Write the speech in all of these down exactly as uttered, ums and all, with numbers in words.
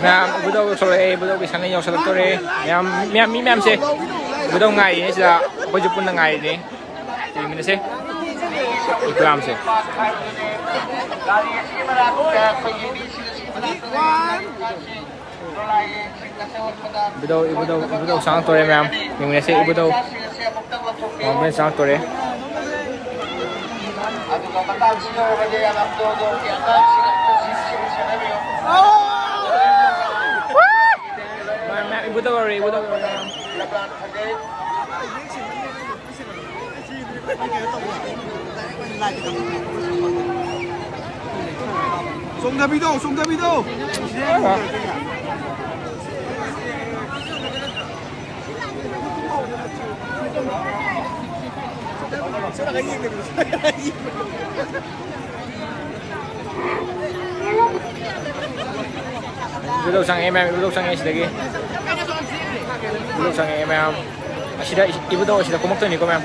ꯃꯌꯥꯝ ꯏꯕꯨꯙꯧ ꯌꯧꯁꯜꯂꯛꯑꯦ, ꯏꯕꯨꯙꯧꯒꯤ ꯁꯪꯂꯦꯟ ꯌꯧꯁꯜꯂꯛꯇꯣꯔꯦ꯫ ꯃꯌꯥꯝ, ꯃꯌꯥꯝ, ꯃꯤ ꯃꯌꯥꯝꯁꯦ ꯏꯕꯨꯙꯧ ꯉꯥꯏꯔꯤꯅꯦ ꯁꯤꯗ, ꯑꯩꯈꯣꯏꯁꯨ ꯄꯨꯟꯅ ꯉꯥꯏꯔꯤꯅꯦ꯫ ꯌꯦꯡꯃꯤꯟꯅꯁꯦ ꯏꯀ꯭ꯔꯥꯝꯁꯦ꯫ ꯏꯕꯨꯙꯧ, ꯏꯕꯨꯙꯧ, ꯏꯕꯨꯙꯧ ꯆꯪꯉꯛꯇꯣꯔꯦ ꯃꯌꯥꯝ, ꯌꯦꯡꯃꯤꯟꯅꯁꯦ ꯏꯕꯨꯙꯧ꯫ ꯃꯌꯥꯝ ꯆꯪꯉꯛꯇꯣꯔꯦ꯫ ꯃꯌꯥꯝ, ꯃꯌꯥꯝ, ꯏꯕꯨꯙꯧ ꯌꯧꯔꯦ, ꯏꯕꯨꯙꯧ ꯌꯧꯔꯦ꯫ ꯆꯣꯡꯊꯕꯤꯗꯣ, ꯆꯣꯡꯊꯕꯤꯗꯣ꯫ ꯏꯕꯨꯙꯧ ꯆꯪꯉꯛꯑꯦ ꯃꯌꯥꯝ, ꯏꯕꯨꯙꯧ ꯆꯪꯉꯛꯑꯦ ꯁꯤꯗꯒꯤ꯫ ꯏꯕꯨꯙꯧ ꯆꯪꯉꯛꯑꯦ ꯃꯌꯥꯝ꯫ ꯑꯁꯤꯗ ꯏꯕꯨꯙꯧ ꯑꯁꯤꯗ ꯀꯨꯝꯃꯛꯇꯣꯏꯅꯤꯀꯣ ꯃꯌꯥꯝ꯫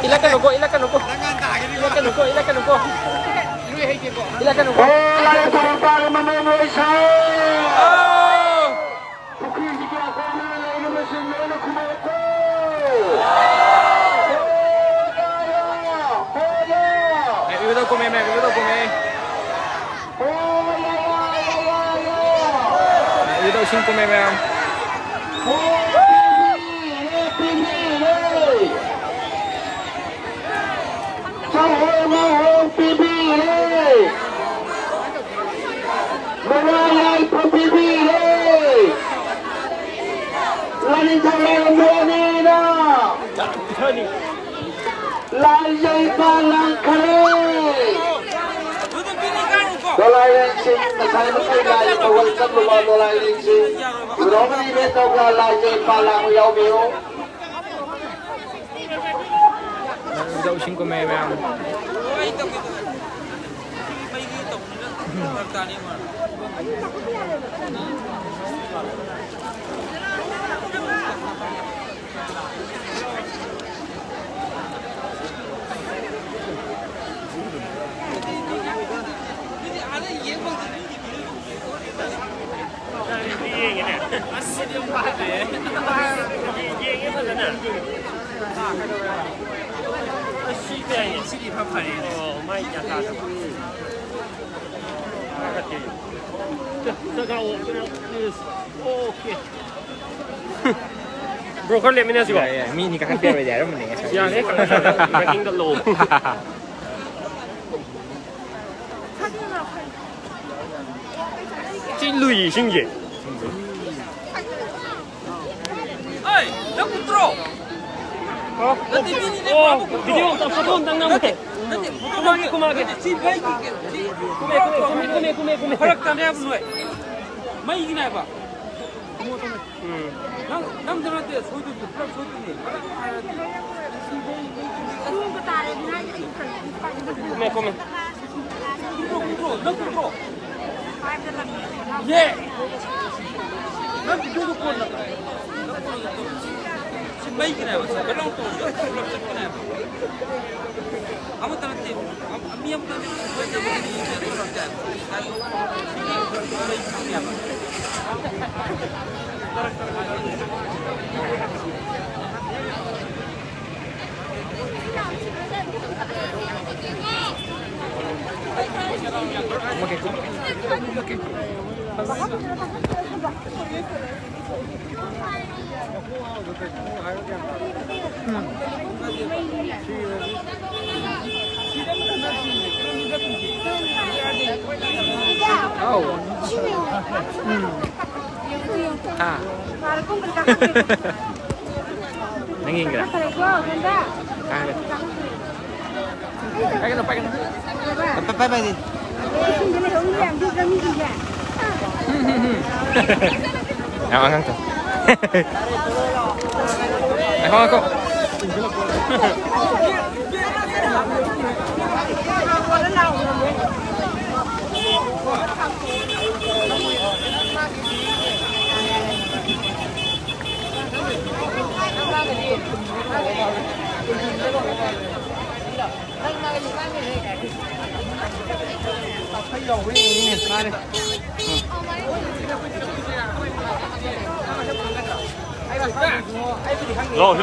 ꯏꯜꯂꯛꯀꯅꯨꯀꯣ, ꯏꯜꯂꯛꯀꯅꯨꯀꯣ꯫ ꯏꯜꯂꯛꯀꯅꯨꯀꯣ, ꯏꯜꯂꯛꯀꯅꯨꯀꯣ꯫ ꯏꯜꯂꯛꯀꯅꯨꯀꯣ꯫ ꯑꯣ, ꯂꯥꯏ ꯈꯨꯔꯨꯝ ꯇꯥꯔꯦ, ꯃꯅꯣꯏ ꯃꯣꯏꯁꯥ꯫ ꯑꯣ! ꯄꯨꯈ꯭ꯔꯤꯁꯤꯒꯤ ꯑꯀꯣꯏꯕꯗ ꯂꯩꯔꯤꯕꯁꯤꯡ ꯂꯣꯏꯅ ꯈꯨꯝꯃꯛꯎꯀꯣ꯫ ꯑꯣ, ꯌꯥ, ꯌꯥ, ꯑꯣ, ꯌꯥ꯫ ꯃꯌꯥꯝ ꯏꯕꯨꯙꯧ ꯀꯨꯝꯃꯦ, ꯃꯌꯥꯝ ꯏꯕꯨꯙꯧ ꯀꯨꯝꯃꯦ꯫ ꯑꯣ, ꯌꯥ, ꯌꯥ, ꯌꯥ, ꯌꯥ, ꯌꯥ꯫ ꯃꯌꯥꯝ ꯏꯕꯨꯙꯧ ꯏꯁꯤꯡ ꯀꯨꯝꯃꯦ, ꯃꯌꯥꯝ꯫ ꯑꯣ, ꯄꯤꯕꯤꯔꯦ, ꯄꯤꯕꯤꯔꯦ꯫ ꯆꯥꯍꯣꯡ ꯉꯥꯍꯣꯡ ꯄꯤꯕꯤꯔꯦ꯫ ꯃꯔꯥ ꯌꯥꯏꯐ ꯄꯤꯕꯤꯔꯦ꯫ ꯂꯥꯏꯅꯤꯡꯊꯧ ꯂꯥꯏꯔꯦꯝꯕꯤ ꯑꯅꯤꯅ ꯂꯥꯏꯖꯩ ꯄꯥ ꯂꯥꯡꯈꯔꯦ꯫ ꯗꯣꯂꯥꯏꯔꯦꯟꯁꯤꯡ, ꯉꯁꯥꯏ ꯃꯈꯩ ꯂꯥꯏ ꯇꯧꯕ ꯆꯠꯂꯨꯕ ꯗꯣꯂꯥꯏꯔꯦꯟꯁꯤꯡ, ꯏꯕꯨꯙꯧ ꯃꯅꯤ ꯏꯕꯦꯟ ꯇꯧꯕ ꯂꯥꯏꯖꯩ ꯄꯥ ꯂꯥꯡꯕ ꯌꯥꯎꯕꯤꯌꯨ꯫ ꯂꯧꯁꯤꯡ ꯀꯨꯝꯃꯦ ꯃꯌꯥꯝ꯫ ꯑꯁ, ꯁꯤ ꯀꯌꯥꯅꯤ? ꯁꯤꯗꯤ ꯐ ꯐꯔꯦꯅꯦ꯫ ꯑꯣ, ꯃꯥꯏ ꯒ꯭ꯌꯥꯟ ꯇꯥꯗꯕ꯫ ꯊꯥꯒꯠꯀꯦ꯫ ꯆ-, ꯆꯒꯥꯎ, ꯑꯣꯀꯦ꯫ ꯕ꯭ꯔꯣ, ꯈꯔ ꯂꯦꯞꯃꯤꯟꯅꯁꯤꯀꯣ꯫ ꯌꯥꯏ, ꯌꯥꯏ꯫ ꯃꯤ ꯑꯅꯤ ꯀꯥꯈꯠꯄ ꯌꯥꯔꯣꯏꯗꯤ ꯍꯥꯏꯔꯝꯕꯅꯦ ꯉꯁꯥꯏ꯫ ꯌꯥꯔꯦ, ꯀꯥꯈꯠꯆꯔꯦ꯫ ꯕ꯭ꯔꯦꯀꯤꯡꯗ ꯂꯣ꯫ ꯆꯤ ꯂꯨꯏ ꯏꯁꯤꯡꯁꯦ꯫ ꯑꯩ, ꯅꯪ ꯀꯨꯝꯗ꯭ꯔꯣ? ꯑꯣ, ꯅꯠꯇꯦ, ꯃꯤꯅꯤ, ꯑꯣ, ꯅꯠꯇꯦ, ꯚꯤꯗꯤꯑꯣ ꯑꯝꯇ, ꯐꯣꯇꯣ ꯑꯝꯇꯪ ꯅꯝꯒꯦ꯫ ꯅꯠꯇꯦ, ꯐꯣꯇꯣ ꯀꯨꯝꯃꯛꯑꯒꯦ, ꯀꯨꯝꯃꯛꯑꯒꯦ꯫ ꯅꯠꯇꯦ, ꯁꯤ ꯃꯩꯒꯤ ꯀꯨꯝꯃꯦ, ꯀꯨꯝꯃꯦ, ꯀꯨꯝꯃꯦ, ꯀꯨꯝꯃꯦ, ꯀꯨꯝꯃꯦ꯫ ꯐꯔꯛ ꯇꯥꯅꯦ ꯍꯥꯏꯕ ꯅꯣꯏ꯫ ꯃꯩꯒꯤꯅꯦ ꯍꯥꯏꯕ꯫ ꯎꯝ꯫ ꯅꯪ, ꯅꯪꯗ ꯅꯠꯇꯦ ꯁꯣꯏꯗꯣꯏꯁꯦ, ꯄꯨꯂꯞ ꯁꯣꯏꯗꯣꯏꯅꯦ꯫ ꯃꯔꯝ ꯍꯥꯏꯔꯗꯤ꯫ ꯀꯨꯝꯃꯦ, ꯀꯨꯝꯃꯦ꯫ ꯀꯨꯝꯊ꯭ꯔꯣ, ꯀꯨꯝꯊ꯭ꯔꯣ, ꯅꯪ ꯀꯨꯝꯊ꯭ꯔꯣ꯫ ꯌꯦ꯫ ꯅꯪ ꯀꯨꯝꯊ꯭ꯔꯣꯗꯣ ꯀꯣꯟꯅ꯫ ꯁꯤ ꯃꯩꯒꯤꯅꯦ ꯍꯥꯏꯕ, ꯁꯤ ꯀꯩꯅꯣ ꯇꯧꯔꯣ, ꯄꯨꯂꯞ ꯆꯠꯀꯅꯦ ꯍꯥꯏꯕ꯫ ꯑꯃꯠꯇ ꯅꯠꯇꯦ, ꯃꯤ ꯑꯃꯠꯇ ꯅꯠꯇꯦ, ꯃꯩ ꯆꯠꯀꯅꯤ, ꯃꯩ ꯆꯠꯀꯅꯤ ꯍꯥꯏꯕ꯫ ꯑꯥꯎ꯫ ꯎꯝ꯫ ꯍꯥ? ꯅꯪ ꯌꯦꯡꯒꯦꯔꯥ? ꯀꯥꯏꯗ? ꯄꯥꯏꯒꯅꯨ, ꯄꯥꯏꯒꯅꯨ꯫ ꯄꯥꯏ, ꯄꯥꯏ, ꯄꯥꯏ, ꯄꯥꯏ꯫ ꯌꯥꯝ ꯑꯉꯥꯡ ꯇꯧ꯫ ꯉꯥꯏꯈꯣ, ꯉꯥꯏꯈꯣ꯫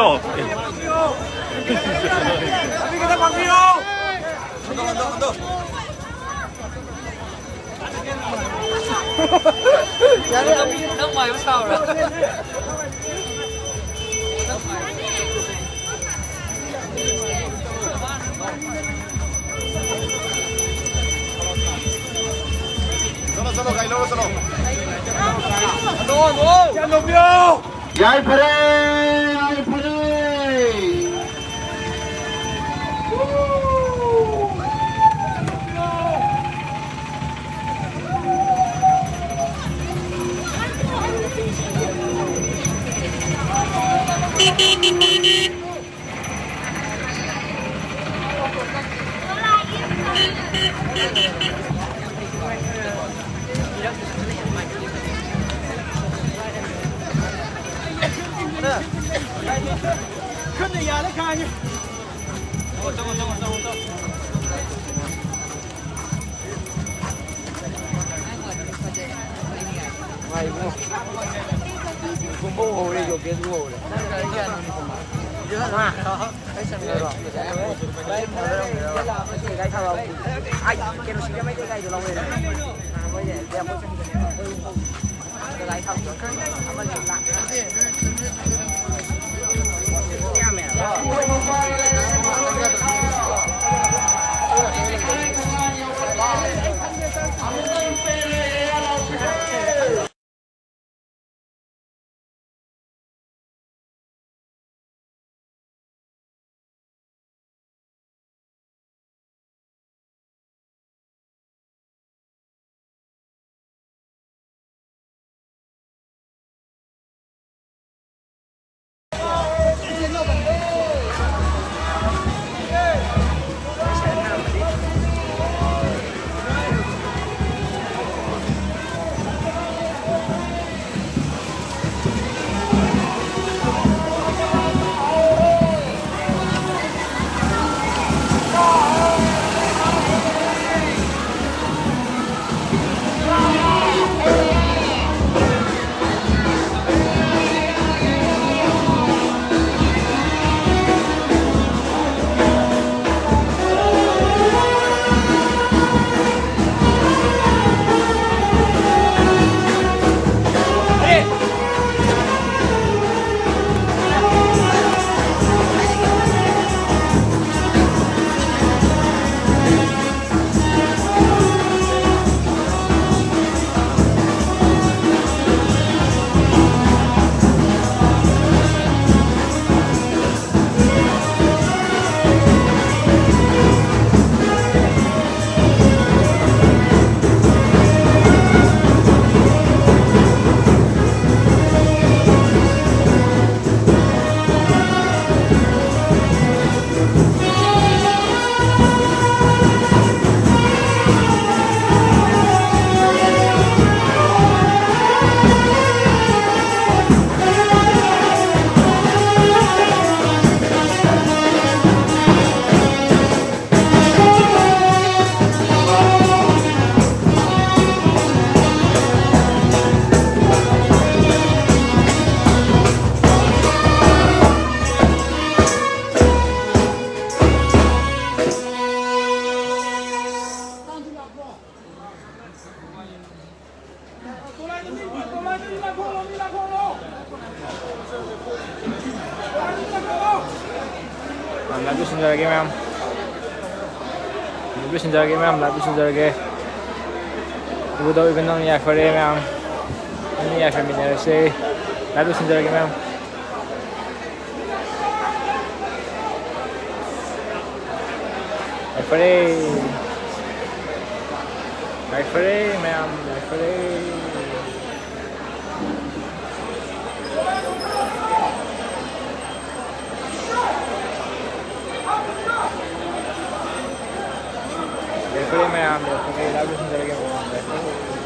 ꯂꯥꯛꯑꯣ, ꯁꯤ ꯂꯥꯛꯑꯣ꯫ ꯌꯥꯔꯦ, ꯅꯪ ꯃꯥꯏꯕ ꯁꯥꯎꯔ꯫ ꯆꯠꯂꯣ, ꯆꯠꯂꯣ, ꯒꯥꯔꯤ ꯂꯧꯔꯣ, ꯆꯠꯂꯣ꯫ ꯌꯥꯏꯐꯔꯦ, ꯌꯥꯏꯐꯔꯦ꯫ ꯈꯨꯠꯅ ꯌꯥꯜꯂ ꯈꯥꯡꯉꯤ꯫ ꯂꯥꯏꯞ ꯂꯣꯏꯁꯤꯟꯖꯔꯒꯦ ꯃꯌꯥꯝ꯫ ꯂꯥꯏꯞ ꯂꯣꯏꯁꯤꯟꯖꯔꯒꯦ ꯃꯌꯥꯝ, ꯂꯥꯏꯞ ꯂꯣꯏꯁꯤꯟꯖꯔꯒꯦ꯫ ꯎꯗꯧꯔꯤꯕ ꯅꯪ ꯌꯥꯏꯐꯔꯦ ꯃꯌꯥꯝ꯫ ꯅꯪ ꯌꯥꯏꯐꯃꯤꯟꯅꯔꯁꯦ꯫ ꯂꯥꯏꯞ ꯂꯣꯏꯁꯤꯟꯖꯔꯒꯦ ꯃꯌꯥꯝ꯫ ꯌꯥꯏꯐꯔꯦ꯫ ꯌꯥꯏꯐꯔꯦ ꯃꯌꯥꯝ, ꯌꯥꯏꯐꯔꯦ꯫ ꯌꯥꯏꯐꯔꯦ ꯃꯌꯥꯝ, ꯌꯥꯏꯐꯔꯦ꯫ ꯂꯥꯏꯞ ꯂꯣꯏꯁꯤꯟꯖꯔꯒꯦ ꯃꯌꯥꯝ, ꯌꯥꯏꯐꯔꯦ꯫